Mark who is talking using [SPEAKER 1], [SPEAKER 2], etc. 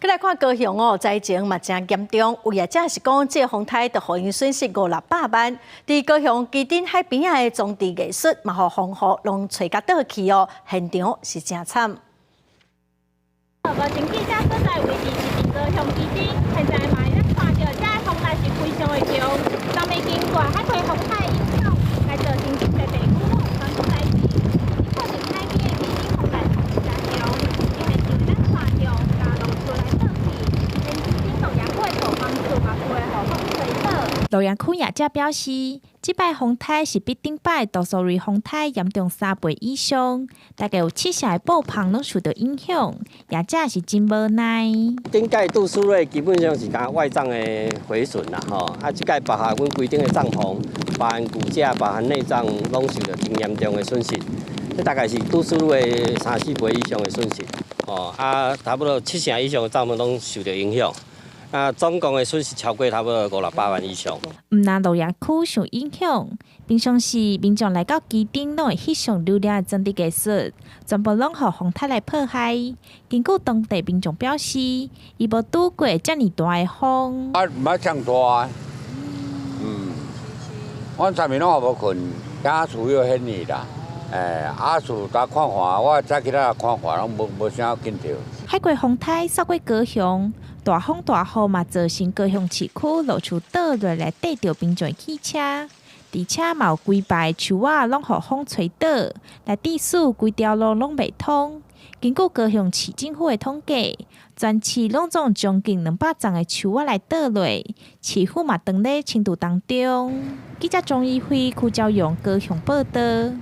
[SPEAKER 1] 閣來看高雄哦，災情嘛誠嚴重，有業者是講，這個風颱就予𪜶損失五六百萬。佇高雄旗津海邊仔的裝置藝術嘛，予風雨攏吹共倒去哦，現場是誠慘。
[SPEAKER 2] 目前記者所在位置是佇高雄旗津，現在嘛會當看著，這風力是非常的強，昨暝經過海葵風颱影響，來造成真濟地區攏有發生災情。靠近海邊的旗津風力真強，因為就會當看著大路出來倒去，連旗津農業區的大房厝嘛規予風吹倒。
[SPEAKER 3] 洛陽區業者表示，這擺風颱是比頂擺杜蘇芮風颱嚴重3倍以上，大概有七成的布棚攏受著影響，業者是真無奈。
[SPEAKER 4] 頂屆杜蘇芮基本上是干焦外帳的毀損啦，吼，啊，這擺包含阮規頂的帳篷，包含骨架，包含內帳，攏受著真嚴重的損失。這大概是杜蘇芮三四倍以上的損失，哦，啊，差不多七成以上的帳篷攏受著影響。啊，總共的損失超過差不多五六百萬以上。
[SPEAKER 3] 毋但露營區受影響，平常時民眾來到旗津攏會翕相留念的裝置藝術，全部攏予風颱來破壞。根據當地民眾表示，伊無拄過遮爾大的風。
[SPEAKER 5] 啊，毋捌遮大，阮昨暝攏也無睏，家屬有顯去啦。欸，啊，厝逐看看，我早起來看看，攏無無啥緊著。
[SPEAKER 3] 海葵風颱掃過高雄，大風大雨嘛造成高雄市區路樹倒落來，硩著民眾的汽車，而且嘛有幾排樹仔攏予風吹倒，來致使規條路攏袂通。根據高雄市政府的統計，全市攏總將近200叢的樹仔來倒落，市府嘛當咧清除當中。記者鍾怡輝、柯昭陽高雄報導。